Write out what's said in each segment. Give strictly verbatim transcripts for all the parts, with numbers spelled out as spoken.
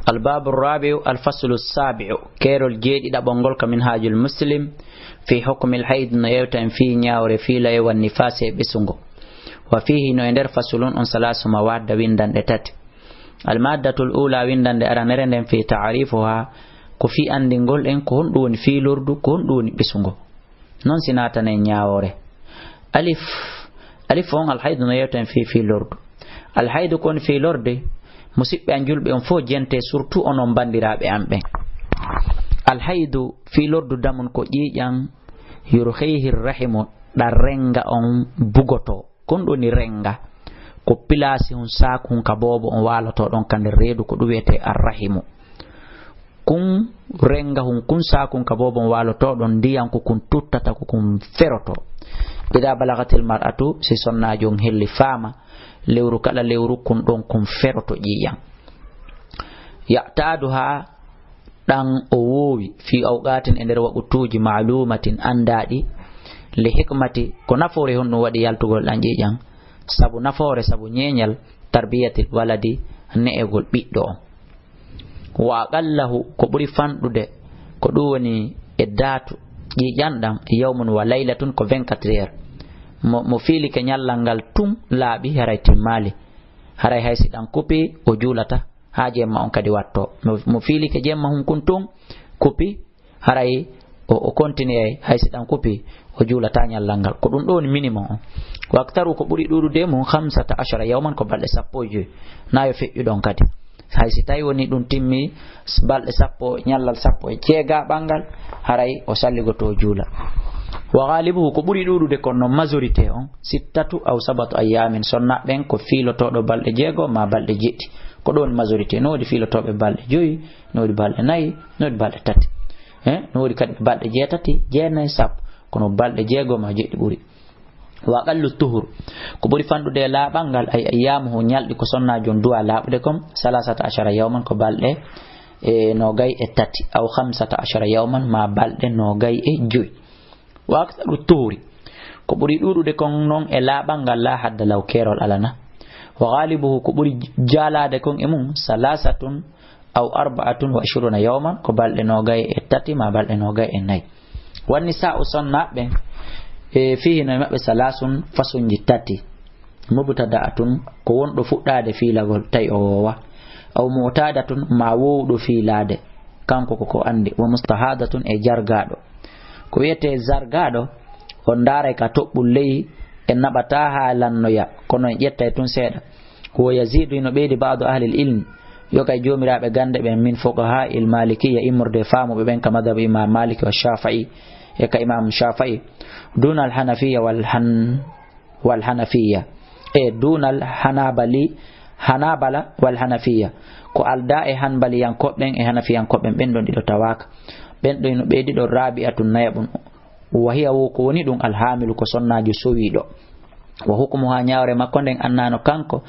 Al babu rabi'u, al faslu sabi'u, keerol jeeɗiɗaɓol ngol ka Minhajul Muslim, fi hukmil hayd, no yewta en fii ñaawre fii laye wan nifaasi e ɓesungo. Wa fiihi, no e nder fasulun on, salaasu mawadda, winndanɗe tati. Al maddatul ula, winndanɗe aranere nden, fi ta'rifuha, ko fii anndingol en ko honɗum woni fiilordu, ko honɗum woni ɓesungo. Non si naatanen ñaawoore. Alif, alif on, alhaydu, no yewta en fii fiilordu. Alhaydu ko woni fiilorde, musiɓɓe an julɓe on fof jente, surtout onon banndiraaɓe an ɓen. Alhaydu, fiilordu damun ko ƴiiƴan, yurhihi rahimu, ɗan renga on bugotoo. Kon ɗoni renga. Ko pilaasi hun saaku hun ka boobo on waalotoo ɗon ka nder reedu, ko ɗum wiyetee arrahimu. Kun renga hun, kun saaku hun ka boobo on waalotoo ɗon, ndiyan ko kun tuttata, ko kun ferotoo. Ida balagatil mar'atu, si sonnaajo on helli faama, lewru kala lewru kun ɗon kun feroto ƴiiƴan. Ya'taduha, ɗan o woowi, fi awqatin, e nder waqtuuji, maalumatin, anndaaɗi, li hikmati, ko nafoore honɗum waɗi yaltugol ɗan ƴiiƴan, sabu nafoore, sabu ñeeñal, tarbiyatil waladi, ne'egol ɓiɗɗo on. Wa aqallahu, ko ɓuri fanɗude, ko ɗum woni e daatu ƴiiƴan ɗan, yawmun wa laylatun, ko vingt-quatre heures. Mo, mo fiilike ñallal ngal tun laaɓi, haray timmaali. Haray hay si ɗan kupi, o juulata, haa jemma on kadi wattoo. Mo, mo fiilike jemma hun kun tun, kupi, haray o, o kontiniyay, hay si ɗan kupi, o juulataa ñallal ngal. Ko ɗum ɗoo woni minimum on. Wa aktaru, ko ɓuri ɗuuɗude mum, khamsata ashara yawman, ko balɗe sappo e joy. Na yo feƴƴu ɗon kadi. Hay si tawi woni ɗum timmi s-, balɗe sappo, ñallal sappo e jeegaɓal ngal, haray o salligoto o juula. Wa ghalibuhu, ko ɓuri ɗuuɗude kon non majorité on, sittatu aw sabatu ayyamin, sonna ɓen ko fiilotooɗo balɗe jeego ma balɗe jeɗɗi. Ko ɗon majorité, no woodi fiilotooɓe balɗe joyi, no woodi balɗe nayi, no woodi balɗe tati. Eh, no woodi kadi balɗe jeetati, jeenayi, sappo. Kono balɗe jeego ma jeɗɗi ɓuri. Wa aqallu tuhur, ko ɓuri fanɗude e laaɓal ngal, ay ayyamuhu, ñalɗi ko sonnaajo on duwa laaɓude kon, salasata ashara yawman, ko balɗe, e, noogay e tati, aw khamsata ashara yawman, ma balɗe noogay e joy. Wa aktharu tuhuri, ko ɓuri ɗuuɗude kon non e laaɓal ngal, la hadda lahu, keerol alana. Wa ghalibuhu, ko ɓuri jaalaade kon e mum, salasatun aw arba'atun wa ishruna yawman, ko balɗe noogay e tati ma balɗe noogay e nayi. Wan nisa'u, sonnaaɓe ɓen, e, fihi, no e maɓɓe, salasun, fasunji tati. Mubtada'atun, ko wonɗo fuɗɗaade fiilagol tawi o woowa. Aw mu'tadatun, ma woowɗo fiilaade, kanko ko ko anndi. Wa mustahadatun, e jargaaɗo. Ko wiyetee jargaaɗo, on ndaaray ka toɓɓu ley, en naɓataa haa lannoya, kono en ƴettay tun seeɗa. Wa yazidu, hino ɓeydi, ba'du ahlil ilmi, yo kay joomiraaɓe gannde ɓen, min fuqaha'il malikiyya, immorde e faamuɓe ɓen ka madhabu imam Maliki wa Shafi'i, e ka imam Shafi'i, dunal hanafiya wal han-, wal hanafiya, e dunal hanabali, hanabala wal hanafiya, ko aldaa e hanbaliyankooɓe ɓen e hanafiyankooɓe ɓen, ɓen ɗon ɗiɗo tawaaka. Ɓen ɗon no ɓeydi ɗon, rabi'atun, nayaɓun. Wa hiya, wo ko woni ɗum, alhaamilu, ko sonnaajo sowiiɗo. Wa hukmuha, ñaawre makko nden, annano kanko,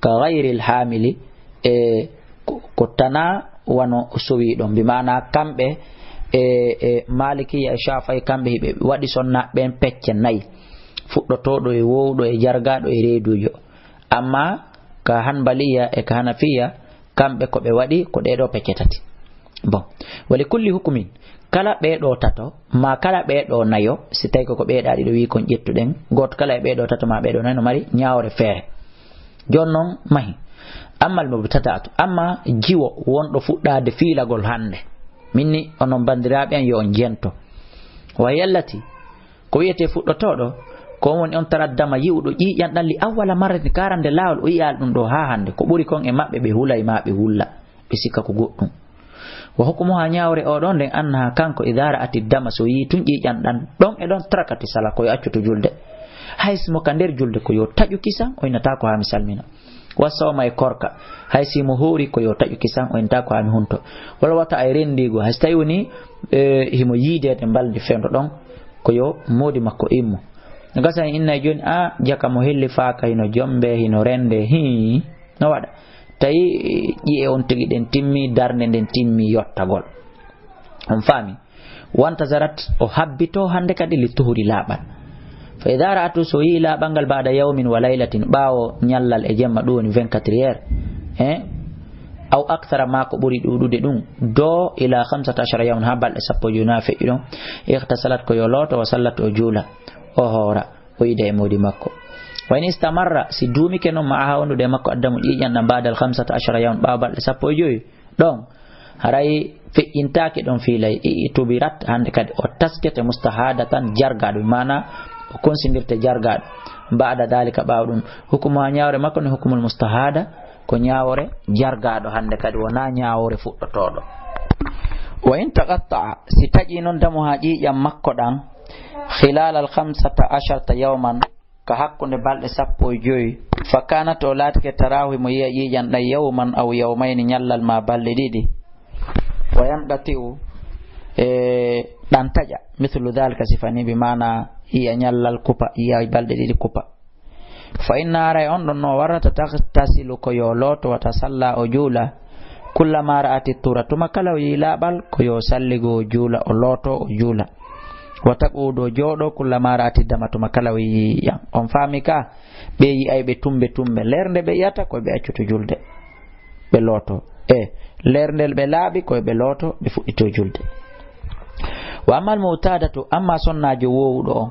ka ghayril haamili, e ko, ko tanaa wano sowiiɗo. Bi maana kamɓe e, e Maalikiya e Shaafi'i, kamɓe hiɓe waɗi sonna ɓen pecce nayi. Fuɗɗotooɗo e woowɗo e jargaaɗo e reeduujo. Amma ka Hanbaliya e ka Hanafiya, kamɓe ko ɓe waɗi ko ɗee ɗoo pecce tati. Bon, wa li kulli hukumin, kala ɓee ɗoo tato, ma kala ɓee ɗoo nayo, si tawi ko, ko ɓee ɗaa ɗiɗo wii kon ƴettuɗen, gooto kala e ɓee ɗoo tato ma ɓee ɗoo nayo no mari ñaawore feere. Jooni non mahi. Ammal mubtada'atu, amma jiwo wonɗo fuɗɗaade fiilagol hannde. Min ni, onon banndiraaɓe an, yo on jento. Wa hiya allati, ko wiyetee fuɗɗotooɗo, ko on woni on taraddama yi'uɗo ƴiiƴan ɗan li awwala marratin, ka arande laawol o yi'aali ɗum ɗoo haa hannde. Ko ɓuri kon e maɓɓe ɓe hulay ma ɓe wulla, ɓe sikka ko goɗɗum. Wa hukmuha, ñaawre oo ɗoo nden, annaha, kanko, idha ra'ati dama, so yii tun ƴiiƴan ɗan ɗon e ɗon, tarakati sala, ko yo accu to julde. Hay si mo ka nder julde, ko yo taƴu kisan, o innataa ko haa mi salmina. Wa sawma, e korka, hay si mo hoori, ko yo taƴu kisan, o innataa ko haa mi hunto. Wala wata ay rendigo, hay si tawi woni, e, himo yiideede mbaldi fendo ɗon, ko yo moodi makko immo. No gasa en inna e jooni, a, jaka mo helli faaka, hino jombe, hino rende, hii, no waɗa. Tawi ƴi'e on tigi ɗen timmi, darnde nden timmi yottagol. On faami? Wantazarat, o habbito hannde kadi li tuhuri laaɓal. Fa idha ra'atu, so yii laaɓal ngal, ba'da yawmin wa laylatin, ɓaawo ñallal e jemma, ɗum woni vingt-quatre heures. Hein? aw akthara, maa ko ɓuri ɗuuɗude ɗum, do ila khamsata ashara yawman, haa balɗe sappo e joy na feƴƴi ɗon, ightasalat, ko yo looto, wa sallat, o juula, o hoora, o yiida e moodi makko. Wa in istamarra, si duumike noon, ma'aha, wondude e makko, addamu, ƴiiƴan ɗan, ba'dal khamsata ashara yawman, ɓaawo balɗe sappo e joy ɗon, haray feƴƴintaake ɗon fii laye, i'tubirat, hannde kadi o taskete mustahadatan, jargaaɗo, bi maana o konsindirte jargaaɗo. Ba'da dhalika, ɓaawo ɗum, hukumuha, ñaawre makko ni, hukumul mustahada, ko ñaawore jargaaɗo hannde kadi, wonaa ñaawore fuɗɗotooɗo. Wa in taqatta'a, si taƴii noon damuha, ƴiiƴan makko ɗan, khilal al khamsata asharata yawman, ka hakkunde balɗe sappo e joy, fa kanat, o laatike, tarahu, himo yi'a ƴiiƴan ɗan, yawman aw yawmayni, ñallal maa balɗe ɗiɗi, wa yanqati'u, e ɗan taƴa, mithlu dhalika, sifa ni, bi maana yi'a ñallal kupa, yi'a balɗe ɗiɗi kupa. Fa inna, haray on ɗon no warrata, taghtasilu, ko yo looto, wa tasalla, o juula, kullama ra'ati tuhra, tuma kala o yi'i laaɓal, ko yo salligo, o juula, o looto, o juula. Wa taq'udu, o jooɗo, kullama ra'ati dama, tuma kala o yi'i ƴiiƴan. On faami ka? Ɓe yi'ay ɓe tumbe tumbe. Leer nde ɓe yi'ata, ko ɓe accuto julde, ɓe looto. E leer nde ɓe laaɓi, ko ɓe looto, ɓe fuɗɗito julde. Wa ammal mu'tadatu, amma sonnaajo woowuɗo on,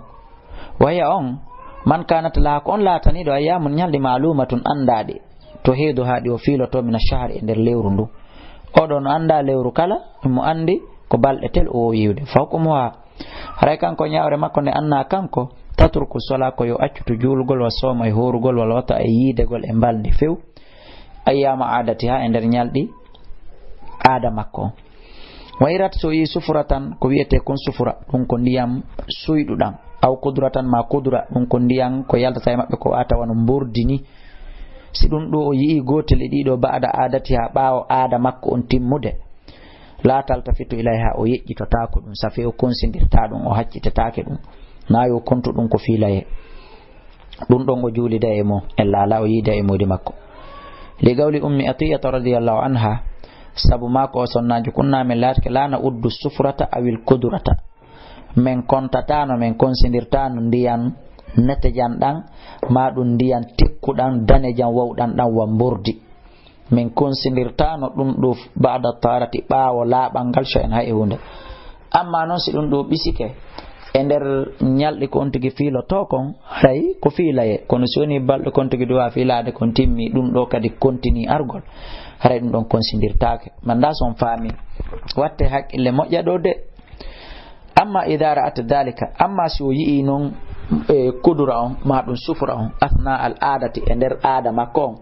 wa hiya on, man kanat laha, ko on laataniiɗo, ayyamun, ñalɗi, ma'lumatun, anndaaɗi, tuhidu, haa ɗi o fiilotoo, min ash-shahri, e nder lewru ndu. Oɗo no annda lewru kala, mo anndi ko balɗe tel o woowi yi'ude. Fa hukmuha, haray kanko ñaawre makko nde, anna kanko, tatruku sola, ko yo accutu juulugol, wa sooma, e hoorugol, wal wata, e yiidegol e mbalndi few, ayyama aadatiha, e nder ñalɗi aada makko on. Wa in ra'at, so yii sufratan, ko wiyetee kon sufra, ɗum ko ndiyam suyɗuɗam, aw kudratan, ma kudra, ɗum ko ndiyam ko yaltata e maɓɓe ko wata wano mbordi ni. Si ɗum ɗo o yi'i gootel e ɗiɗo, ba'da aadatiha, ɓaawo aada makko on timmude, la taltafitu ilayha, o yeƴƴitotaako ɗum, safi o konsindirta ɗum, o haccitetaake ɗum, na yo kontu ɗum ko fiilaye. Ɗum ɗon o juulida e mum, ella ala o yiida e moodi makko. Li qawli Ummi Atiyata radiyallahu anha, sabu maako o sonnaajo, kunna min laatike, la na'uddu sufrata awil kudrata. Min kontatano, min konsindirtano ndiyan netejan ɗan, ma ɗum ndiyan tekkuɗan, danejan wawɗan ɗan wa mbordi. Min konsindirtano ɗum ɗo ba'da taharati, ɓaawo laaɓal ngal, shay'an, hay e huunde. Amma non, si ɗum ɗo ɓisike e nder ñalɗi ko on tigi fiilotoo kon, haray ko fiilaye. Kono si woni balɗe kon tigi duwa fiilaade kon timmi, ɗum ɗo kadi kontini argol, haray ɗum ɗon konsindirtaake. Manda son faami. Watte haqqille moƴƴa ɗo de. Amma idha ra'at dhalika, amma si o yi'i non, e, kudura on, ma ɗum sufra on, athna al aadati, e nder aada makko on,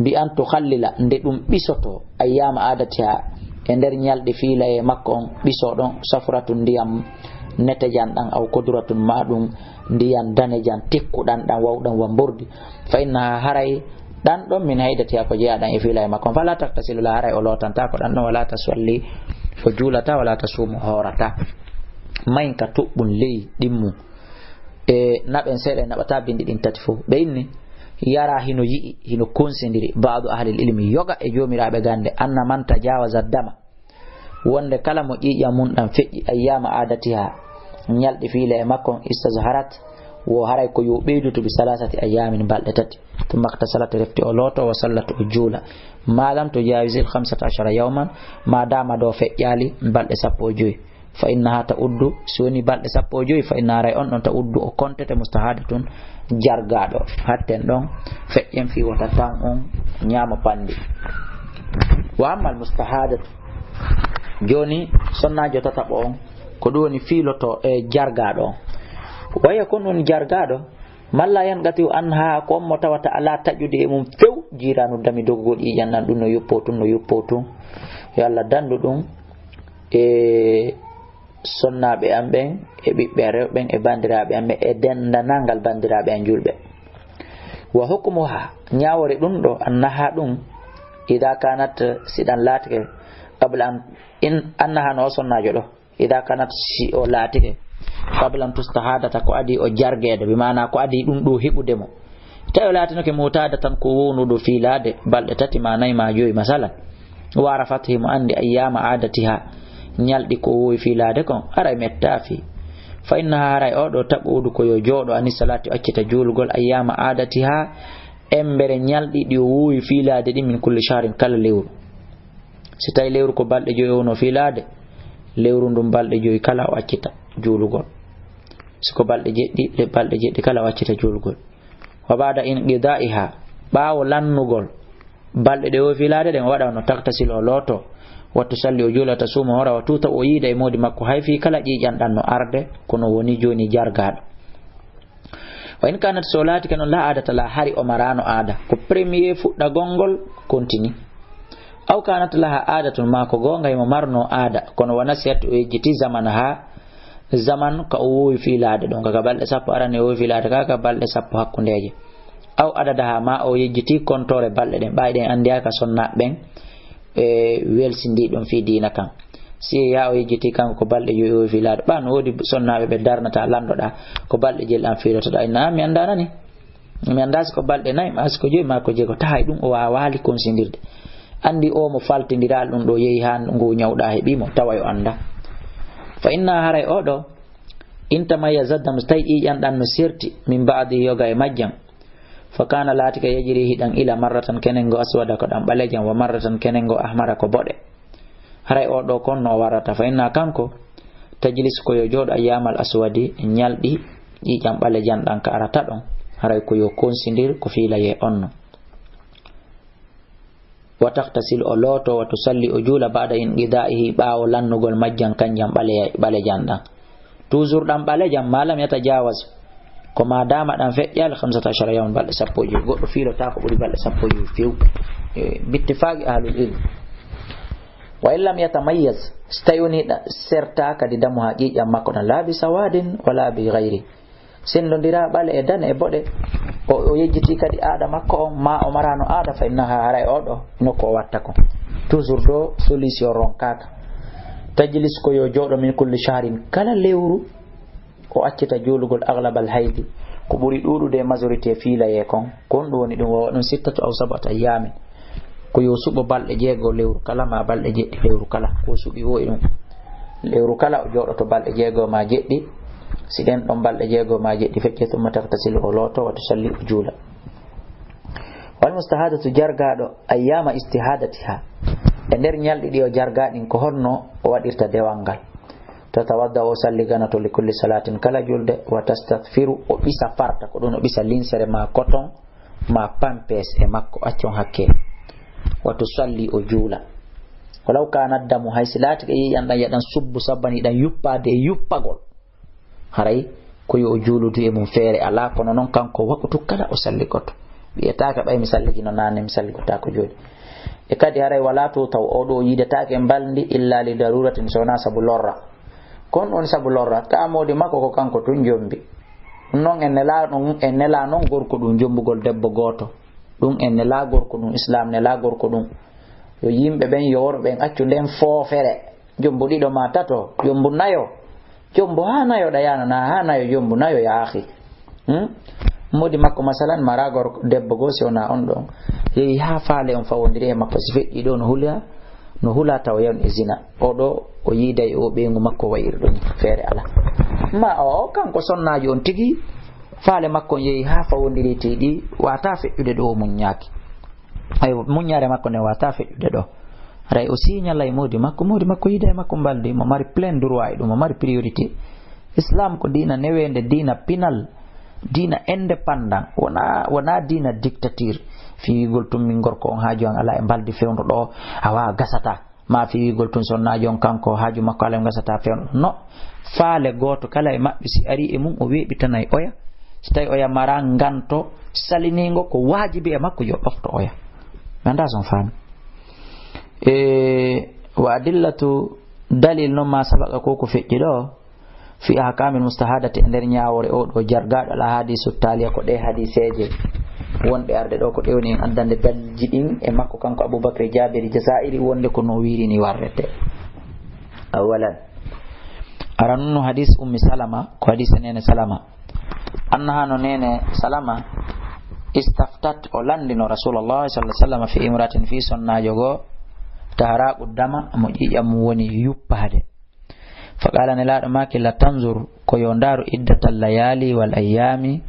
bi an tukhallila, nde ɗum ɓisoto, ayyama aadatiha, e nder ñalɗi fiilaye makko on, ɓiso ɗon safratun, ndiyam netejan ɗan, aw kudratun, ma ɗum ndiyan danejan tekkuɗan ɗan, wawɗan wa mbordi, fa innaha, haray ɗan ɗon, min haydatiha, ko jeyaɗan e fiilaye makko on, fala taktasilu laha, haray o lootantaako ɗan ɗon, wala tasalli, o juulata, wala tasumu, o hoorata. Mayin ka tuɓɓun ley ɗimmu. E naɓen seeɗa, en naɓata bindi ɗin tati fof. Ɓe inni, yara, hino yi'i, hino konsindiri, ba'du ahlil ilmi, yoga e joomiraaɓe gannde, anna man tajawaza dama, wonde kala mo ƴiiƴam mum ɗan feƴƴi, ayyama aadatiha, ñalɗi fiilaye makko on, istazharat, wo haray ko yo ɓeydutu, bi salasati ayyamin, balɗe tati. Tumma iktasalat, refti o looto, wa sallat, o juula. Ma lam tujawizil khamsata ashara yawman, ma dama do feƴƴali balɗe sappo e joy. Fa innaha ta'uddu, si woni balɗe sappo e joy, fa innaha, haray on ɗon, ta'uddu, o kontete, mustahadatun, jargaaɗo. Hatten ɗon, feƴƴen fii wota tan on ñaama panndi. Wa ammal mustahadatu, jooni sonnaajo tataɓo on, ko ɗum woni fiiloto e jargaaɗo on. Waya kon woni jargaaɗo, malla yanqati anha, ko on mo tawata alaa taƴude e mum few, jiiraanu dami dogugol ƴiiƴan ɗan, ɗum no yuppo tun, no yuppo tun. Yo Allah dandu ɗum e sonnaaɓe am ɓen, e ɓiɓɓe am rewɓe ɓen, e banndiraaɓe am ɓen, e denndanangal banndiraaɓe am juulɓe. Wa hukmuha, ñaawore ɗum ɗo, annaha ɗum, ida kanat, si ɗan laatike, qabla an, in, annaha no o sonnaajo ɗo, ida kanat, si o laatike, qabla an tustahadata, ko adii o jargeede, bi maana ko adii ɗum ɗo heɓude mo. Tawi o laatinoke mu'tadatan, ko wownuɗo fiilaade balɗe tati ma nayi ma joyi, masalan. Wa arafat, himo anndi, ayyama aadatiha, ñalɗi ko wowi fiilaade kon, haray mettaafi. Fa innaha, haray o ɗo, taqudu, ko yo jooɗo, ani salati, o accita juulugol, ayyama aadatiha, embere ñalɗi ɗi o wowi fiilaade ɗin, min kulli shahrin, kala lewru. Si tawi lewru ko balɗe joyi o wonno fiilaade, lewru ndun balɗe joyi kala o accita juulugol. Si ko balɗe jeɗɗi, le-, balɗe jeɗɗi kala o accita juulugol. Wa ba'da inqidaiha, ɓaawo lannugol balɗe ɗe o fiilaade ɗen, o waɗa no taktasilu, o looto, wa tusalli, o juula, tasuumu, o hoora, wa tuuta, o yiida e moodi makko, hay fii kala ƴiiƴan ɗan no arde, kono woni jooni jargaaɗo. Wa in kanat, so laatike non, la aadata la, hari o maraano aada, ko premier fuɗɗagol ngol kontini. Aw kanat laha aadatun, maa ko goonga himo marno aada, kono wa nasiyat, o yejjiti, zamanaha, zaman ka o woowi fiilaade ɗon, ka, ka balɗe sappo arane o woowi fiilaade, ka, ka balɗe sappo hakkundeeje. Aw adadaha, maa o yejjiti kontoore balɗe ɗen, ɓay ɗen anndiyaaka sonnaaɓe ɓen, e welsindii ɗum fii diina kan. Si yaa o yejjiti kanko ko balɗe joyi o woowi fiilaade, ɓay no woodi sonnaaɓe ɓe darnata, lanndoɗaa ko balɗe jel an fiilotoɗaa, inna mi anndaa nani. Mi anndaa si ko balɗe nayi, maa si ko joyi, maa ko jeego. Tahay ɗum o waawaali konsindirde. Anndi o mo faltindiraali ɗum ɗo yehi haa ngu ñawɗaa heɓi mo, tawa yo annda. Fa inna, haray o ɗo, in tamayyaza dam, so tawi ƴiiƴan ɗan no serti, min ba'di, yoga e majjan. Fa kana, laatike, yajri, hiɗan ila, marratan, kenen go, aswada, ko ɗan ɓalejan, wa marratan, kenen go, ahmara, ko boɗe. Haray o ɗo kon no o warata, fa inna, kanko, tajlis, ko yo jooɗo, ayyamal aswadi, ñalɗi ƴiiƴan ɓalejan ɗan ka arata ɗon, haray ko yo konsindir ko fiilayee on no. Wa taghtasil, o looto, wa tusalli, o juula, ba'da inqidaihi, ɓaawo lannugol majjan kanjan ɓale-, ɓalejan ɗan. Toujours ɗan ɓalejan, ma lam yatajawaz, ko ma dama ɗan feƴƴaali khamsata ashara yawman, balɗe sappo e jowi. Goɗɗo fiilotaako ɓuri balɗe sappo e jowi few. E, bittifaaqi ahlul ilm. Wa in lam yatamayyaz, so tawi woni ɗa-, serta kadi damu haa ƴiiƴan makko ɗan, la bi sawadin wala bi ghayri. Senndondira ɓale e dane e boɗe. O, o yejjiti kadi aada makko on, ma o marano aada, fa innaha, haray o ɗo, nokku o watta ko. Toujours ɗo, solution ronkaaka. Tajlis, ko yo jooɗo, min kulli shahrin, kala lewru, o accita juulugol, aglabal haydi, ko ɓuri ɗuuɗude e majorité fiilayee kon, ko honɗum woni ɗum? Wa huwa ɗum sittatu aw sab'atu ayyaamin, ko yo suɓo balɗe jeego lewru kala, ma balɗe jeɗɗi lewru kala, ko suɓi wo e ɗum. Lewru kala o jooɗoto balɗe jeego ma jeɗɗi, si ɗen ɗon balɗe jeego ma jeɗɗi feƴƴi, summa taghtasilu, o looto, wa tusalli, o juula. Wal mustahadatu, jargaaɗo, ayyaama istihadatiha, e nder ñalɗi ɗi o jargaa ɗin, ko honno o waɗirta dewal ngal? Tatawadda, o salliganoto, li kulli salaatin, kala julde, wa tastathfiru, o ɓisa farta, ko ɗum o ɓisa linsere ma koton, ma pampes e makko, accon hakke. Wa tusalli, o juula. Walaw kana damu, hay si laatike ƴiiƴan ɗan yaɗan subbu, sabbani ɗan yuppaade e yuppagol. Haray ko yo o juuludu e mum, feere alaa, kono non kanko waqtu kala o salligoto. Wiyetaake ɓay mi salligino naane, mi salligotaako jooni. E kadi haray wala to taw o ɗo yiidetaake mbalndi illa li daruratin, so wonaa sabu lorra. Kon on sabu lorra, ka moodi makko ko kanko tun jombi. Non en nela, non en nela non gorko ɗum jombugol debbo gooto. Ɗum en nela gorko ɗum, Islam nela gorko ɗum. Yo yimɓe ɓen, yo worɓe ɓen accu nden foofere. Jombo ɗiɗo ma tato, jombo nayo. Jombo haa nayo ɗa yana, na haa nayo, jombo nayo ya akhi. Hmm? Moodi makko masalan mara gorko, debbo goo si wona on ɗon. Yehi haa faale on fawondiri e makko, si feƴƴi ɗo no hula, no hula tawa yon e zina. O ɗo o yiiday o ɓeyngu makko wa'iri ɗum feere ala. Ma o, o kanko sonnaajo on tigi, faale makko on yehi haa fawondiri tiiɗi, wata feƴƴude ɗo o muññaaki. Aywa, muññaare makko nde wata feƴƴude ɗo. Haray o siñalay moodi makko, moodi makko yiida e makko mbaldi, mo mari plein droit e ɗum, mo mari priorité. Islam ko diina neweende, diina pinal, diina indépendant, wona, wona diina dictature. Fii wiigol tun min gorko on haaju an alaa e mbaldi fewndo ɗo, awa gasata. Ma fii wiigol tun sonnaajo on kanko haaju makko alaa e gasata fewndo. No, faale gooto kala e maɓɓe si ari e mum o weeɓitanay oya. Si tawi oya mara nganto saliningo ko waajibi e makko yo ɗofto oya. Mi anndaa si on faami. E, wa adillatu, dalil non ma sabaqa ko ko feƴƴi ɗo, fi ahkamil mustahadati, e nder ñaawoore o ɗo jargaaɗo, al ahadisu taliya, ko ɗe hadiseeje wonɗe arde ɗo, ko ɗe woni en addande dalilji ɗin e makko kanko Abubakar Jabiri Jazairi, wonde ko no wirini warrete. Awalan, aranun no hadis Ummi Salama, ko hadis nene Salama. Annaha, no nene Salama, istaftat, o landino Rasulullah sallallahu alaihi wasallam fi imratin, fi sonnaajo goo, tahraqu dama, mo ƴiiƴam mum woni yuppaade. Fa qala, Nelaaɗo maaki, la tanzur, ko yo ndaaru iddatal layali wal ayyami,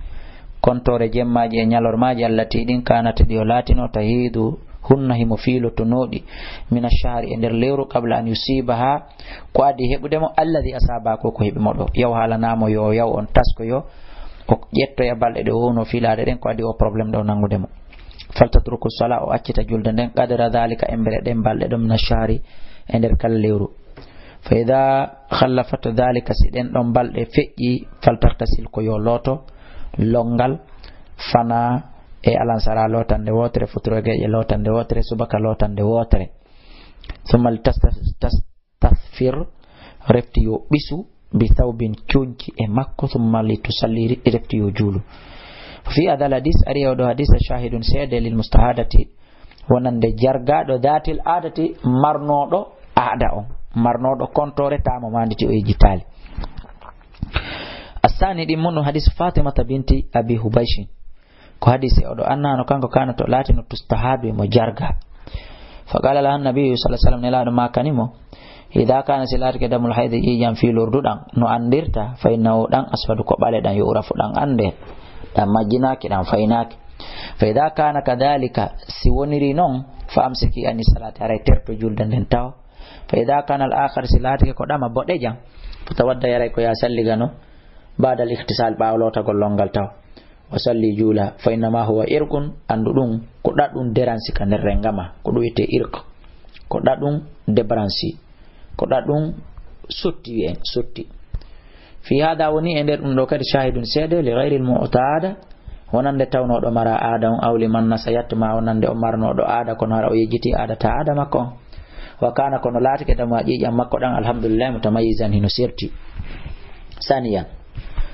kontoore jemmaaji e ñalormaaji, allati, ɗin, kanat, ɗi o laatino, tahidu, hunna himo fiilotonooɗi mina shahri e nder lewru qabla an yusibaha, ko adii heɓude mo alladhi asaba ko ko heɓi mo ɗo. Yaw haalanaamo yo yaw on taskoyo, o ƴettoya balɗe ɗe o wonno fiilaade ɗen ko adii o problème ɗo nanngude mo. Faltatruku sala, o accita julde nden, qadra dhalika, embere ɗen balɗe ɗo mina shahri e nder kala lewru. Fa idha khallafat dhalika, si ɗen ɗon balɗe feƴƴi, faltartasil ko yo looto, lonngal, fana e alansara lootande wootere, futuro e geeƴe lootande wootere, subaka lootande wootere. Thumma li tasta-, tas-, tasfir, refti yo ɓisu, bi thawbin, cuunci e makko, thumma li tusalli, refti yo juulu. Fi hadha al hadis, ari e oɗo hadis, shahidun, seede, lil mustahadati, wonande jargaaɗo, dhatil aadati, marnooɗo aada on, marnooɗo kontoore, taamo maanditi o yejjitaali. Assaani ɗin mun ɗum hadis Fatimata binti Abi Hubayshin. Ko hadisi oɗo annano kanko kana to laatino tustahadu mo jarga. Fa qala laha nabiyyu sallallahu alaihi wasallam, nelaaɗo makani mo, idha kana, si laatike damul haydi ƴiiƴam fii lorduɗan no anndirta, fa innahu ɗan aswadu ko ɓaleɗan, yu'rafu ɗan annde, ɗan majjinaaki, ɗan faynaaki. Fa idha kana kadhalika, si woniri non, fa amsiki ani salati, haray terto julde nden taw. Fa idha kana al akhar, si laatike ko ɗama boɗejan, fa tawadda, haray ko ya salligano, ba'da al ightisal, ɓaawo lootagol lonngal taw. Wa salli, juula, fa innama huwa irqun, anndu ɗum ko ɗaɗɗum deransi ka nder renga ma, ko ɗum wiyetee irq, ko ɗaɗɗum debransi, ko ɗaɗɗum sotti, wi'en sotti. Fi hada, woni e nder ɗum ɗo kadi, shahidun, seede, li ghayril mu'tada, wonande tawnooɗo mara aada on, aw liman nasiyat, ma wonande o marnooɗo aada kono hara o yejjiti aada ta aada makko on. Wa kana, kono laatike dama ƴiiƴam makko ɗan, alhamdulillah, mutamayyizan, hino serti. Saniyan,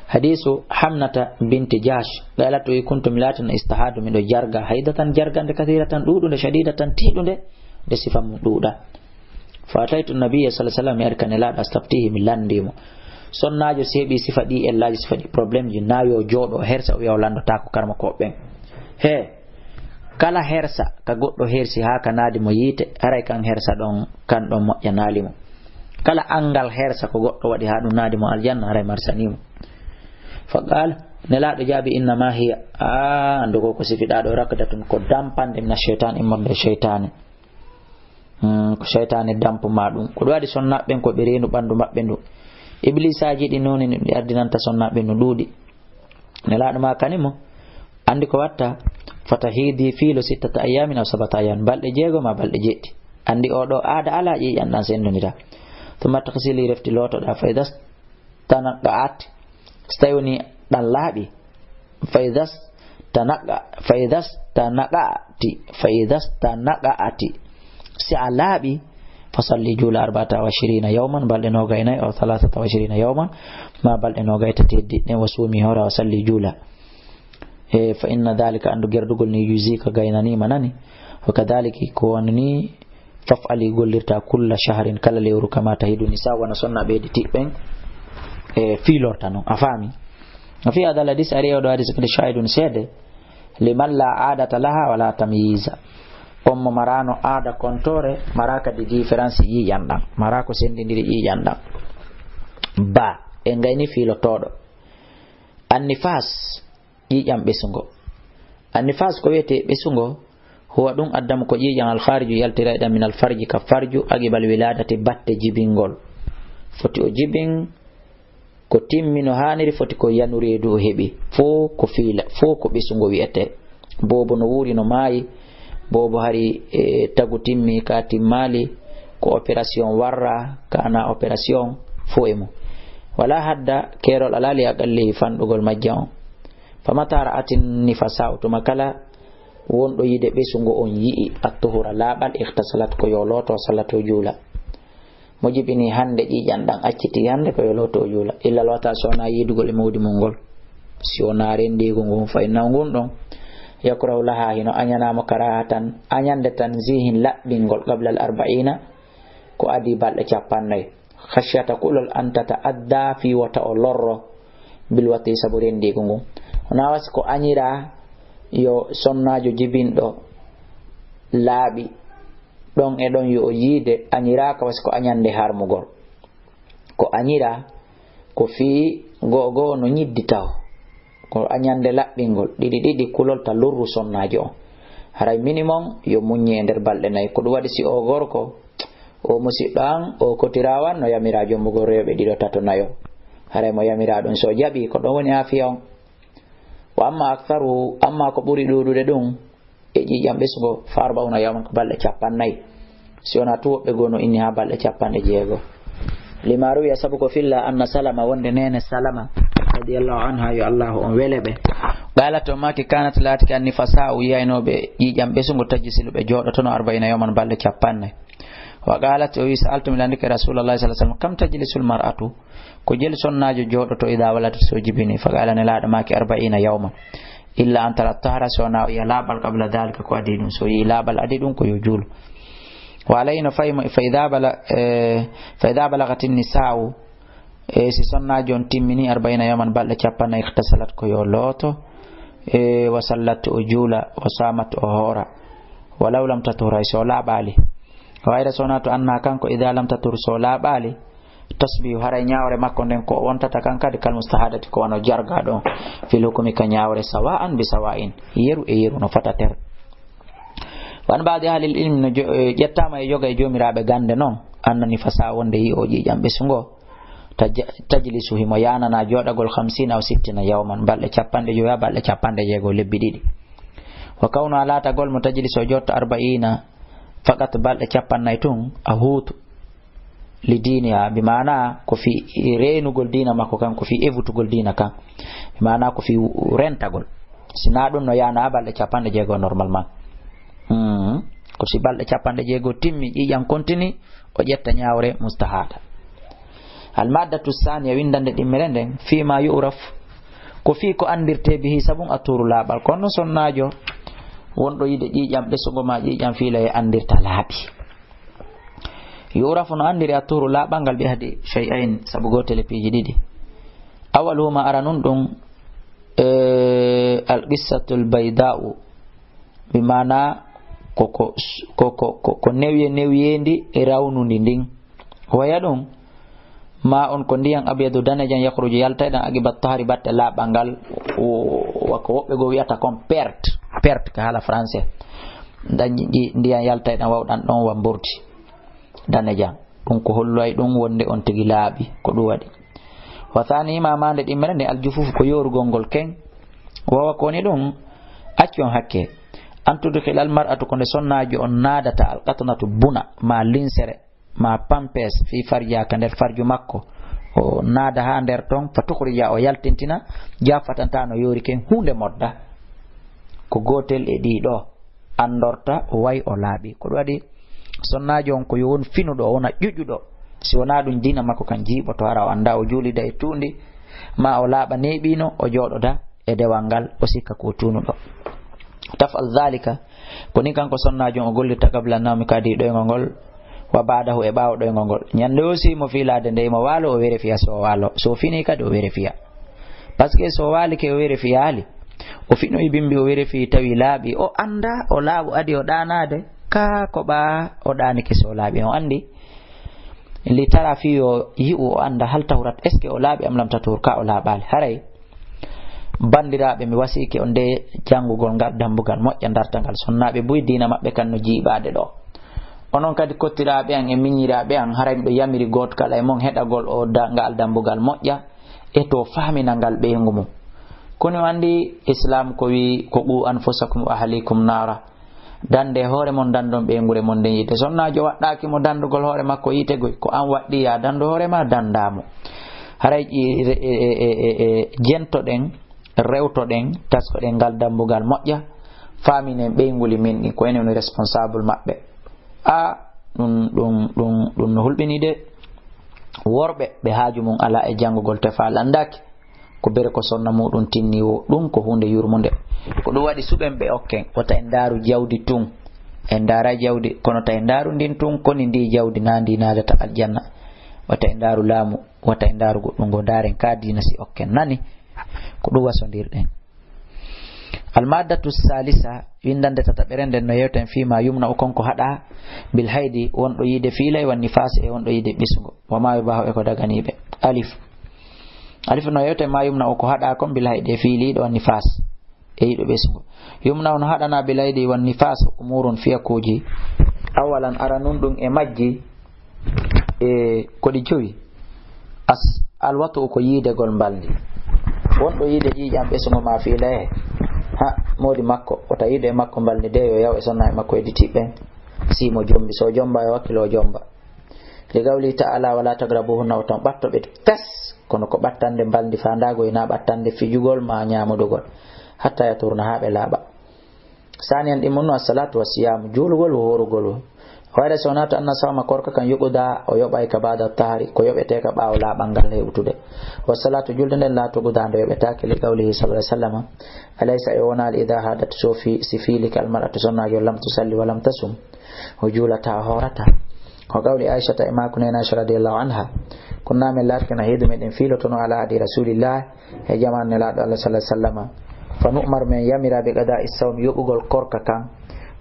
hadisu Hamnata binti Jahsh, qalat, wi, kuntu, mi laatino, istahadu, miɗo jarga, haydatan, jargande, kathiratan, ɗuuɗunde, shadidatan, tiiɗunde, nde sifa mum ɗuuɗa. Fa ataytu nabiyya sallallahu alaihi wasallam, mi ari ka nelaaɗo, astaftihi, mi lanndii mo. Sonnaajo si heɓi sifa ɗi ellaaji, sifa ɗi problème ji, na yo jooɗo hersa, o wi'a o lanndotaako karmakooɓe ɓen. He, kala hersa ka goɗɗo hersi haa ka naadi mo yiite, haray kan hersa ɗon, kan ɗon moƴƴanaali mo. Kala anngal hersa ko goɗɗo waɗi haa ɗum naadi mo aljanna, haray marsanii mo. Fa qala, nelaaɗo jaabi, innama hiya, a, anndu ko ko sifiɗaa ɗo, rakdatun, ko dampande, mina shaytan, immorde e shaytaani. Hmm, ko shaytaani dampu ma ɗum. Ko ɗum waɗi sonnaaɓe ɓen ko ɓe reenu ɓanndu maɓɓe ndu. Iblisaaji ɗi noon ni ɗi ardinanta sonnaaɓe no ɗuuɗi. Nelaaɗo ma kani mo, anndi ko watta, fatahidi fiilo sittata ayyamin aw sabata ayyam, balɗe jeego ma balɗe jeeɗiɗi. Anndi oo ɗoo aada alaa ƴiiƴan ɗan senndondira. Thumma taghsili, refti lootoɗaa, fa idas tanaqa'at, so tawi woni ɗan laaɓi, fa idas tanaqa-, fa idas tanaqa'ati, fa idas tanaqa'ati, si a laaɓi, fa salli, juula, arba'ata wa ishirina yawman, balɗe noogay e nayi, aw thalathata wa ishirina yawman, ma balɗe noogay e tati heddiiɗe ɗen, wa suumi, hoora, wa salli, juula. E, fa inna dhalika, anndu gerdugol ni, yujzika, gaynanii ma nani, wa kadhalika, ko woni ni, faf'ali, gollirta, kulla shahrin, kala lewru, kama tahidu nisa, wano sonnaaɓe hedditiiɓe ɓen, e, fiilorta non. A faami? Wa fi hadha al hadis, ari e oo ɗoo hadis kadi, shahidun, seede, liman la aadata laha wala tamyiza. On mo maraano aada kontoore, maraa kadi différence ƴiiƴan ɗan, maraa ko senndindiri ƴiiƴan ɗan. Ba, en gayni fiilotooɗo. Annifas, ƴiiƴan ɓesungo. Annifas ko wiyetee ɓesungo, huwa ɗum addamu ko ƴiiƴan alkhariju yaltirayɗan min alfarji ka farju aqibal wiladati batte jibingol. Foti o jibin ko timmi no haaniri, foti ko yanu reedu o heɓi. Fof ko fiila, fof ko ɓesungo wiyetee. Boobo no wuuri no maayi, boobo hari e tagu timmi ka timmaali, ko opération warra, kana opération, fof e mum. Wala hadda, keerol alaa li aqallihi fanɗugol majja on. Fa mata ra'atin nifasa'u, tuma kala wonɗo yiide ɓesungo on yi'i, attuhura laaɓal, ightasalat, ko yo looto, sallat, o juula. Mo jibini hannde ƴiiƴan ɗan acciti hannde, ko yo looto, o juula. Illa alwata, si wonaa yiidugol e mawdi mum ngol. Si wonaa renndiigu ngun, fa innahu, ngun ɗon, yakrahu laha, hino añanaa mo, karahatan, añande tanzihin, laɓɓingol, qabla al arba'ina, ko adii balɗe cappannayi. Khashyata, kulol, an tata'adda, fii wota o lorro, bil wati, sabu renndiigu ngun. Wonaa wasi ko añiraa yo sonnaajo jibinɗo laaɓi ɗon e ɗon yo o yiide, añiraaka wasi ko añande harmugol. Ko añiraa ko fii go'o go'o no ñiddi taho. Ko añande laɓɓingol, ɗiɗi ɗiɗi kulol ta lorru sonnaajo on. Haray minimum yo muññi e nder balɗe nayi. Ko ɗum waɗi si o gorko, o musiɗɗo an, o kotirawan, no yamiraa jombugol rewɓe ɗiɗo, tato, nayo. Haray mo yamiraa ɗum, so jaɓi, ko ɗon woni aafiya on. Wa amma aktharuhu, amma ko ɓuri ɗuuɗude ɗum, e ƴiiƴam ɓesngo, fa arba'una yawman, ko balɗe cappannayi. Si wonaa tun woɓɓe goo no inni haa balɗe cappanɗe jeego. Lima ruwiya, sabu ko filla, anna Salama, wonde neene Salama, radiyallahu anha, yo Allahu on wele ɓe. Qalat, o maaki, kanat, laatike, annifasa'u, yiyaynooɓe ƴiiƴam ɓesngo, tajlisilu, ɓe jooɗotono, arba'ina yawman, balɗe cappannayi. Wa qalat, o wi, sa'altu, mi landike Rasulallahi sallallahu alaihi wasallam, kam tajlisul mar'atu, ko jelu sonnaajo jooɗoto, ida waladat, so jibini? Fa qala, Nelaaɗo maaki, arba'ina yawman. Illa an tara tahra, so wonaa o yiya laaɓal, qabla dhalika, ko adii ɗum. So yi'i laaɓal adii ɗum, ko yo juulu. Wa alayhi, no fayi mo, fa ida bala-, eh, fa ida balagatin nisa'u, e si sonnaajo on timmini, arba'ina yawman, balɗe cappannayi, ightasalat, ko yo looto, e wa sallat, o juula, wa samat, o hoora. Walaw lam tatuhur, hay so laaɓaali. Wa ghayra, so wonaa to anna kanko, ida lam tatuhur, so laaɓaali, tasbihu, haray ñaawre makko nden ko o wontata kan kadi, kal mustahadati, ko wano jargaaɗo on, fil hukmi, ka ñaawre, sawa'an bi sawa'in, yeru e yeru no fota ter. Wa an ba'di ahlil ilmi, no jo-, eh, ƴettaama e yoga e joomiraaɓe gannde non, anna nifasa, wonde yi'o ƴiiƴam ɓesngo, taj-, tajlisu, himo yaanana jooɗagol, khamsina aw sittina yawman, balɗe cappanɗe jowi haa balɗe cappanɗe jeego, lebbi ɗiɗi. Wa kawnuha, laatagol mo tajlisu, o jooɗoto, arba'ina faqat, balɗe cappannayi tun, a huutu. Li diiniha, bi maana ko fii reenugol diina makko kan, ko fii evutugol diina kan, bi maana ko fii rentagol. Si naa ɗum, no yaana balɗe cappanɗe jeego normalement. Hmm. Ko si balɗe cappanɗe jeego timmi, ƴiiƴam kontini, o ƴetta ñaawre mustahada. Al maddatu saniya, winndannde ɗimmere nden, fii ma yu'raf, ko fii ko anndirtee bihi, sabun, a tuuru laaɓal. Kono sonnaajo wonɗo yiide ƴiiƴam ɓesngo maa ƴiiƴam fiila e anndirta laaɓi. Yu'rafu, no anndiri, a tuuru laaɓal ngal, bi ahadi shay'ayn, sabu gootel e piiji ɗiɗi. Awaluhuma, aranun ɗum, eh, al qissatul bayda'u, bi maana ko, ko, ko, ko, ko, ko newye newyeendi e rawnundi ndin. Waya ɗum, ma on ko ndiyan abyadu danejan yakhruju yaltayɗan aqiba tahri batte laaɓal ngal, o-, wa ko woɓɓe goo wi'ata kon perte, perte ka haala français. Dañi ndiyan yaltayɗan wawɗan ɗon wa mborti danejan. Ɗum ko holloy ɗum wonde on tigi laaɓi, ko ɗum waɗi. Wa thani, ma maande ɗimmere nde, al jufufu, ko yoorugol ngol ken. Wawa ko woni ɗum, accu on hakke. An tudkhila al mar'atu, ko nde sonnaajo on naadata, al qatnatu, buna, ma linsere, ma pampes, fi farjiha, ka nder farju makko. O naada haa nder ton, fa tukhrija, o yaltintina, jafatanta no yoori ken, huunde modda. Ko gootel e ɗii ɗoo, anndorta o way o laaɓi. Ko ɗum waɗi sonnaajo on ko yo won finuɗo, o wona ƴuƴuɗo. Si wonaa ɗum, diina makko kan jiiɓoto, hara o annda o juulida e tuundi, ma o laaɓa neeɓiino, o jooɗoda e dewal ngal, o sikka ko tuunuɗo. Taf'al dhalika, ko ni kanko sonnaajo on o gollirta, qabla nawmi, kadi ɗoyngol ngol, wa ba'dahu, e ɓaawo ɗoyngol ngol. Ñande o si mo fiilaade nde, mo waalo, o vérifiya so o waalo. So o fini kadi, o vérifiya. Parce que so o waalike, o vérifiyaali, o finoyi bimbi, o vérifiyi, tawi laaɓi, o annda o laaɓu, adi o ɗaanaade, ka ko ɓaa o ɗaanike, so o laaɓi, o anndi. Li tara, fii yo yi'u, o annda, hal tahurat, est-ce que o laaɓi, am lam tatuhur, ka o laaɓaali. Haray, banndiraaɓe, mi wasiike on nde janngugol ngal dambugal moƴƴa, darta ngal sonnaaɓe buy, diina maɓɓe kan no jiiɓaade ɗoo. Onon kadi kottiraaɓe an e miñiraaɓe an, haray miɗo yamiri gooto kala e mon heɗagol o da-, ngal dambugal moƴƴa, e to fahmina ngal ɓeyngu mum. Kono o anndi Islam ko wi, ko qu anfusakum wa ahlikum naara. Dande hoore mon, dandon ɓeynguure mon nden yiite. Sonnaajo waɗɗaaki mo dandugol hoore makko yiite goy. Ko an waɗɗi, ya dandu hoore ma, dandaa mo. Haray ƴi-, e, e, e, e, e, jentoɗen, rewtoɗen, taskoɗen ngal dambugal moƴƴa, faaminen ɓeynguli min ɗin, ko enen woni responsable maɓɓe. A, ɗum, ɗum, ɗum, ɗum no hulɓini de. Worɓe ɓe haaju mum alaa e janngugol, tefa landaaki. Ko bere ko sonna muɗum tinni wo, ɗum ko huunde yurmunde. Ko ɗum waɗi suɓen ɓe okken, wota en ndaaru jawdi tun. En ndaara jawdi, kono ta en ndaaru ndin tun, koni ndi jawdi na ndi naadata aljanna. Wata en ndaaru laamu, wata en ndaaru goɗɗum ngo, ndaaren ka diina si okken. Nani? Ko ɗum wasondirɗen. Almaddatu salisa, winndannde tataɓere nden no yewten fii ma yumna u, kon ko haɗa, bil haydi, wonɗo yiide fiilay, wan nifaas, e wonɗo yiide ɓesngo, wa ma yubahu, e ko daganiiɓe. Alif. Alif no yewten ma yumna u, ko haɗa kon, bil haydi, e fiiliiɗo, wan nifaas, e yiɗo ɓesungo. Yumna on haɗana bil haydi wan nifas umurun fiyakuuji. Awalan aranun ɗum e majji, e ko ɗi jowi. As-, alwatu ko yiidegol mbalndi. Wonɗo yiide ƴiiƴam ɓesungo ma fii laye. Ha, moodi makko, wota yiido e makko mbalndi de yo yaw e sonna e makko e diti ɓen. Si mo jombi, so jomba e wakkilo jomba. Li qawli ta'ala, "Wala taqrabuhunna", o tan ɓatto ɓe fes, kono ko ɓattande mbalndi faandaago, ina ɓattande fijugol ma ñaamodugol, hatta yaturna, haa ɓe laaɓa. Saaniyan, ɗi mun no assalatu wa siyaamu, juulugol wo hoorugol wo. Wayre so naata anna sawma korka kan yuɓuda, o yoɓay ka baada tahari, ko yoɓete ka ɓaawo laaɓal ngal hewtude. Wa salatu, julde nden, la tuqda, nde yoɓetaake, li qawlihi sallallahu alaihi wasallam, "Alaysa, e wonaali, idha hadat, so fi-, si fiilike almar'atu, sonnaajo, lam tusalli wa lam tasum." O juulata, o hoorata. Ko qawli Aishata e maaku nena Aisha radiyallahu anha. Kunna, min laatike, nahiidu, meɗen fiilotono, ala ahdi rasulillah, e jaman nelaaɗo Allah sallallahu alaihi wasallam. Fa nu'mar, men yamira, bi qada'i sawmi, yoɓugol korka kan.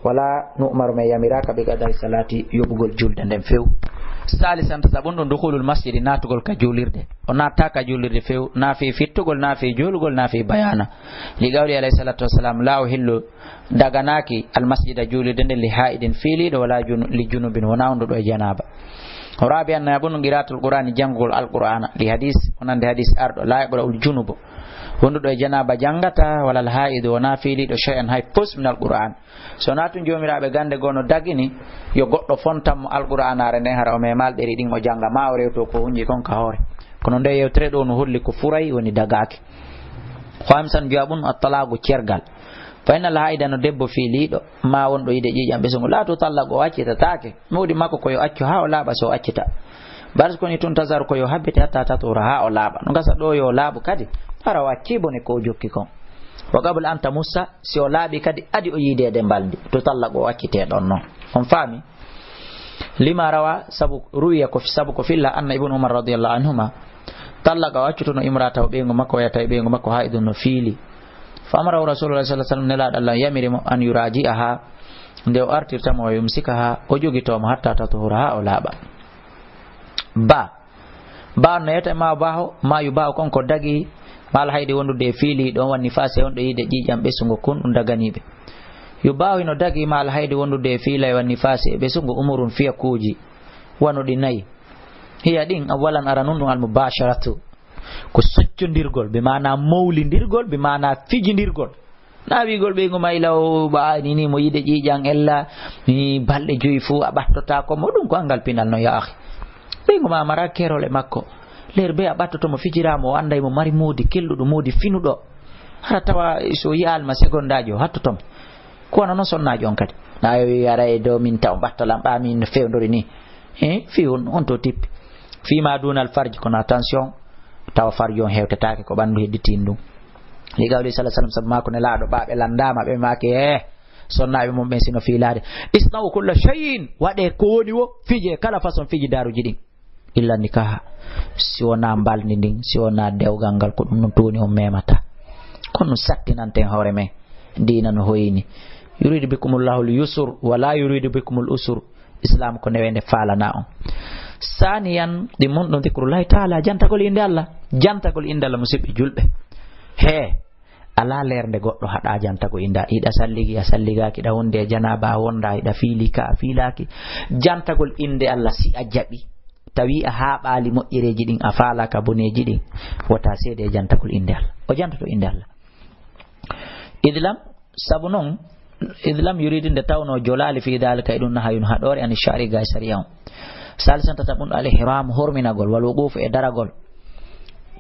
Wala nu'mar, men yamiraaka, bi qada'i salati, yoɓugol julde nden few. Salisan, tataɓun ɗum, dukhulul masjidi, naatugol ka juulirde. O naata ka juulirde few, na fi fittugol, na fi juulugol, na fi bayana. Li qawli alayhi salatu wassalam, la uhillu, daganaaki, almasjida, juulirde nden, li haa'idin, fiiliiɗo, wala junu-, li junubin, wona wonduɗo e janaaba. Rabi'an, nayaɓun, qiraatul qur'ani, janngugol alqur'ana, li hadis, wonande hadis arɗo, la yaqra'ul junubu, wonduɗo e janaaba janngata, wala alhaa'idu, wona fiiliiɗo, shay'an, hay fus, min alqur'an. So na tun joomiraaɓe gannde goo no dagini yo goɗɗo fontan mo alqur'aanaare nden, hara o meemaali ɗeri ɗin o jannga, ma o rewto ko hunji kon ka hoore. Kono nde yewtere ɗo no holli ko furay woni dagaaki. Ko hamsan, jowaɓun, attalaagu, cergal. Fa innal haa'ida, no debbo fiiliiɗo, ma wonɗo yiide ƴiiƴam ɓesungo, la tutallaqu, o accitataake. Mawdi makko ko yo accu haa o laaɓa, so o accita. Bal ko ni, tuntazaru, ko yo habbite, hatta tatuhura, haa o laaɓa. No gasa ɗo yo laaɓu kadi, hara o acci bone ko o jokki kon. Wa qabla an tamussa, si o laaɓi kadi, adi o yiideede mbalndi, tutallaqu, o accite ɗon non. On faami? Lima rawa, sabu ruwiya ko, sabu ko filla, anna Ibnu Umar radiyallahu anhuma, tallaqa, o accutuno imra'atahu, ɓeyngu makko, wa hiya, tawi ɓeyngu makko haa'idun, no fiili. Fa amarahu Rasulullah sallallahu alaihi wasallam, Nelaaɗo Allah yamiri mo, an yuraji'aha, nde o artirta mo, wa yumsikaha, o jogito mo, hatta tatuhura, haa o laaɓa. Ba. Ba on no yewta e ma baho, ma yu ba o kon ko dagi, ma alhaydi wondude e fiili ɗon, wan nifaasi, on ɗo yiide ƴiiƴam ɓesungo kun, ɗum daganiiɓe. Yu ba o hino dagi, ma alhaydi wondude e fiilay, wan nifaasi, e ɓesungo, umurun, fiyakuuji, wanuɗi nayi. Hiya ɗin, awwalan, aranun ɗum, almubasharatu, ko soccondirgol, bi maana mawlindirgol, bi maana fijindirgol. Na wi'ugol ɓeyngu ma ila o ɓaani ni mo yiide ƴiiƴam ella, ni balɗe joyi fuu a ɓattotaako mo, ɗum ko anngal pinal no, ya akhi. Ɓeyngu ma mara keerol e makko. Leer be a ɓattoto mo, fijira mo, o annday mo mari moodi kelɗuɗo, moodi finuɗo. Hara tawa so yi'aali ma segondaaji o hattoto mo. Ko wano non sonnaajo on kadi. Na yo wi'i ara e dow min taw ɓattolam ɓa min no fewndori ni. Eh, fi on, on to tippi. Fi ma dunal farji, kono attention, tawa farji on hewtetaake, ko ɓanndu hedditin ɗum. Li qawli sallallahu alaihi wasallam, sabu maako Nelaaɗo, ɓa ɓe landaama, ɓe maaki, eh, sonnaaɓe mum ɓen sino fiilaade. Isna'u kulla shay'in, waɗe ko woni wo, fije kala façon fijidaaruji ɗin. Illa nikaha, si wonaa mbalndi ndin, si wonaa dewgal ngal, ko ɗum no tuuni on memata. Kono sattinanten hoore men, diina no hoyini. Yuridu bikumullahu al-yusr, wa la yuridu bikumul usr. Islam ko newende faalana on. Saaniyan, ɗi mun ɗum dhikrullahi taala, jantagol innde Allah. Jantagol innde Allah, musidɓe julɓe. He, alaa leer nde goɗɗo haɗa jantagol innde Allah. Iɗa salligi, a salligaaki, iɗa wonde e janaaba, a wonda, iɗa fiili ka, a fiilaaki. Jantagol innde Allah, si a jaɓi, tawi a haaɓaali moƴƴereeji ɗin, a faalaaka boneeji ɗin, wota seede e jantagol innde Allah. O jantoto innde Allah. Idlam, sabu non, idlam yuridi, nde tawno jolaali fi dalika, e ɗum nahayun, haɗoore, ani shari, ga e sariya on. Salisan, tataɓun, al ihram, horminagol, wal wuqufu, e daragol,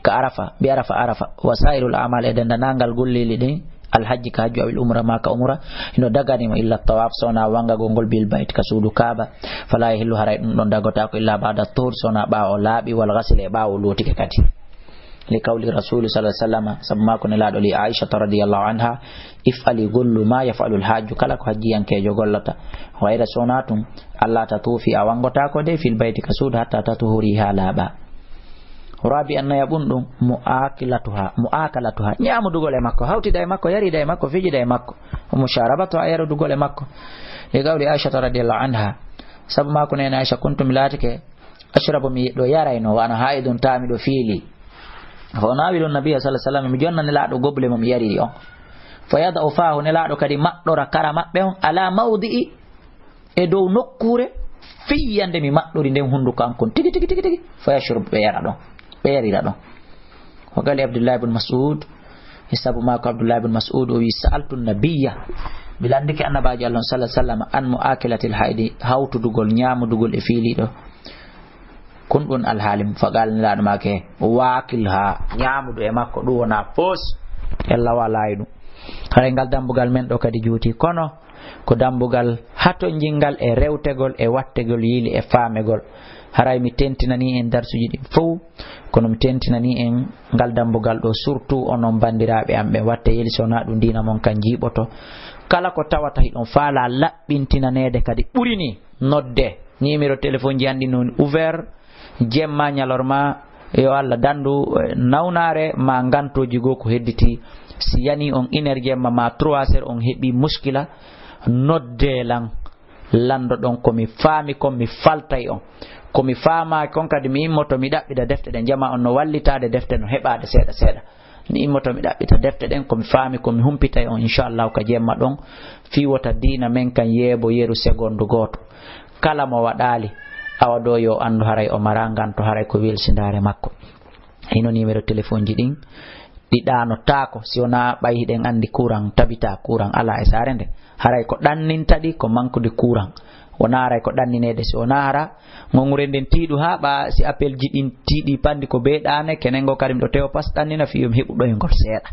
ka Arafa, bi Arafa, Arafa, wa sairul amal, e dendanangal golleeli ɗin, al hajji, ka hajju, awil umra, ma ka umra, hino dagani mo illa tawaf, sona wangagol ngol bil bayt, ka suudu Kaaba, fala yahillu, haray ɗum ɗon dagotaako, illa ba'da tuhur, sona ɓaawo laaɓi, wal ghasli, e ɓaawo lootike kadi. Li qawli Rasuli sallallahu alaihi wasallam, sabu maako Nelaaɗo li Aishata radiyallahu anha, if'ali, gollu, ma yaf'alul hajju, kala ko hajjiyankeejo gollata. Ghayra, sona tun, alla tatufi, a wangotaako de, fil bayti, ka suudu, hatta tatuhuri, haa laaɓa. Rabi'an, nayaɓun ɗum, mu'akilatuha, mu'akalatuha, ñaamudugol e makko, hawtida e makko, yarida e makko, fijida e makko, musharabatuha, yarudugol e makko. Li qawli Aishata radiyallahu anha, sabu maako nene Aisha, kuntu, mi laatike, ashrabu, mi ɗo yarayno, wa ana haidun, tawa miɗo fiili. Fa unawilun nabiyya sallallahu alaihi wasallam, mi jonnani Nelaaɗo gobule mo mi yariri on. Fa yada'u fahu, Nelaaɗo kadi maɗɗora kara maɓɓe on, ala mawdi'i, e dow nokkuure fiyande mi maɗɗori nden hunduko an kon. Tigi, tigi, tigi, tigi. Fa yashrub, ɓe yara ɗon. Ɓe yarira ɗon. Wa qala Abdullah ibn Mas'ud, e sabu maako Abdullah ibn Mas'ud o wi, "Sa'altu nabiyya, mi landike annabaajo Allah on sallallahu alaihi wasallam, an mu'akilatil haidi, hawtudugol, ñaamudugol e fiiliiɗo." Kun ɗun alhaali mum. Fa qala, Nelaaɗo maaki, "Wakilha, ñaamudu e makko, ɗun wona pos." Ella wa laayi ɗun. Haray ngal dambugal men ɗo kadi juuti. Kono ko dambugal hatonjingal e rewtegol, e wattegol yiili, e faamegol. Haray mi tentinani en darsuji ɗin fow, kono mi tentinani en ngal dambugal ɗo, surtout onon bandiraaɓe am ɓe, watte yeli so wonaa ɗun diina mon kan jiiɓoto. Kala ko tawata hiɗon faala laɓɓintinaneede kadi ɓuri ni, nodde. Numéro téléphone ji an ɗin no woni ouvert, jemma, ñalorma, yo Allah dandu, eh, nawnaare ma ngantooji goo ko hedditi. Si yani on une heure jemma ma trois heures on heɓi muskila, nodde lan, lando ɗon ko mi faami kon, mi faltay on. Ko mi faamaaki kon kadi mi immoto mi ɗaɓɓita defte ɗen, jama on no wallitaade defte no heɓaade seeɗa seeɗa. Mi immoto mi ɗaɓɓita defte ɗen, ko mi faami ko mi humpitay on, inchallahu, ka jemma ɗon, fii wota diina men kan yeebo yeru segondu gooto. Kala mo waɗaali, awa ɗo yo anndu haray o maraa nganto, haray ko welsindaare makko. Hino numéro téléphone ji ɗin, ɗi ɗaanotaako, si wonaa ɓay hiɗen anndi kuran tabitaa, kuran alaa e saare nde. Haray ko ɗanninta ɗi, ko mankude kuran. Wonaa haray ko ɗannineede, si wonaa hara ŋoŋure nden tiiɗu haa ɓa, si appel ji ɗin tiiɗi panndi ko bee ɗaane, kenen ngo kadi miɗo tewo pas ɗannina fii yo mi heɓu ɗoyngol seeɗa.